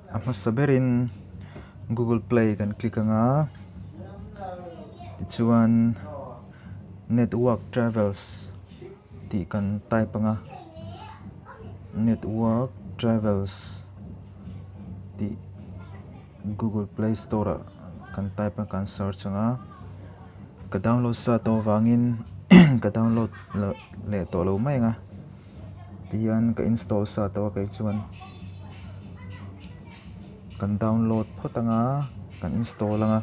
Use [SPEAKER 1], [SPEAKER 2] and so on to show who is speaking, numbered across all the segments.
[SPEAKER 1] A hmasa berin Google Play kan click anga tichuan Network Travels tih kan type anga Network Travels tih Google Play Store ah kan type a kan search anga ka download sa tawh avangin ka download leh tawh lo mai anga. Tihian ka install sa tawh a kei chuan kan download phawt anga kan install anga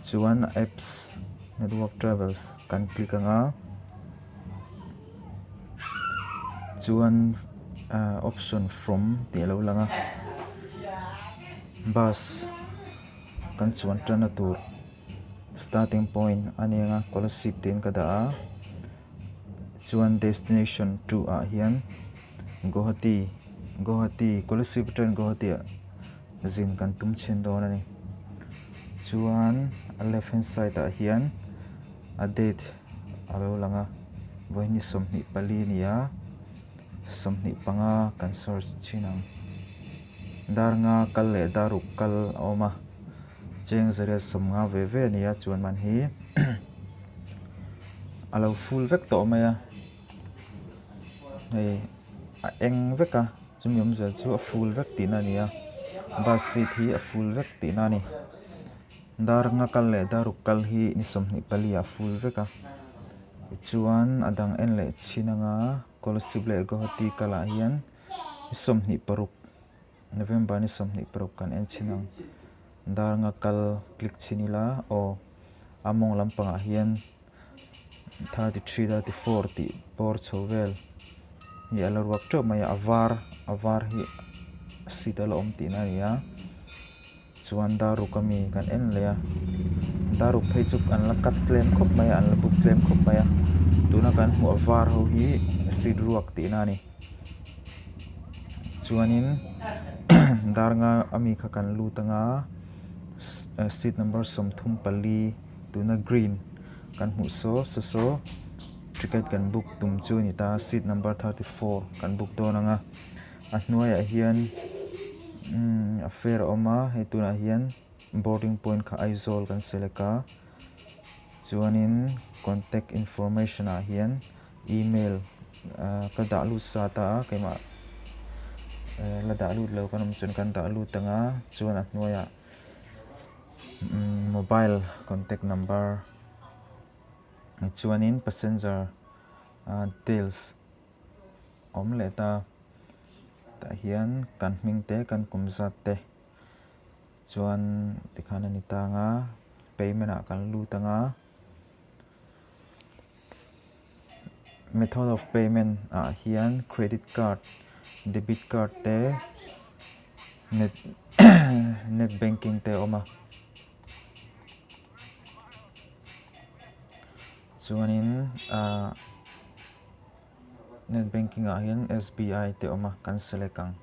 [SPEAKER 1] chuan apps network travels kan click anga chuan ah option from tih alo lang a bus kan chuan tanna tur starting point a ni anga kolasib tiin ka dah a. Chuan destination to ah hian Guwahati Guwahati Kolasib atangin Guwahati ah zin kan tum chhin dawn a ni. Chuan a left hand side ah hian a date a lo lang a vawihni 24 a ni a 25 kan search chhin ang. Dar nga kal leh dar ruk kal a awm a cheng 150 ve ve a ni a chuan man hi. A lo full vek tawh mai a hei a eng vek a chumi awmzia chu a full vek tihna a ni a bus seat hi a full vek tihna a ni dar nga kal leh dar ruk kal hi ni 24 ah a full vek a tichuan a dang en leh chhin anga Kolasib leh Guwahati kal ah hian ni 26 November ni 26 kan en chhin ang dar nga kal click chhin ila aw a mawng lampangah hian 33 34 tih bawr chho vel hi a la ruak teuh mai a a var a var hi seat a la awm tihna a ni a chuan dar ruk ami kan en leh a dar ruk phei chu an la cut tlem khawp mai a an la book tlem khawp mai a tuna kan hmuh a var ho hi seat ruak tihna a ni chuanin dar nga ami kha kan lut anga seat number 34 tuna green kan hmuh saw saw saw ticket kan book tum chu a ni ta seat number 34 kan book dawn ang a a hnuaiah hian a fare a awm a hei tunah hian boarding point kha Aizawl kan select a chuanin contact information ah hian email ka dah lut sa ta a keimah la dah lut lo kan awm chuan kan dah lut ang a chuan a hnuaiah mobile contact number chuanin passenger details awm leh ta tah hian kan hming te kan kum zat te chuan tikhan a ni tang a payment ah kan lut ang a. Method of payment ah hian credit card debit card te net net banking te a awm a chuanin ahh net banking ah hian S B I te a awm a kan select ang.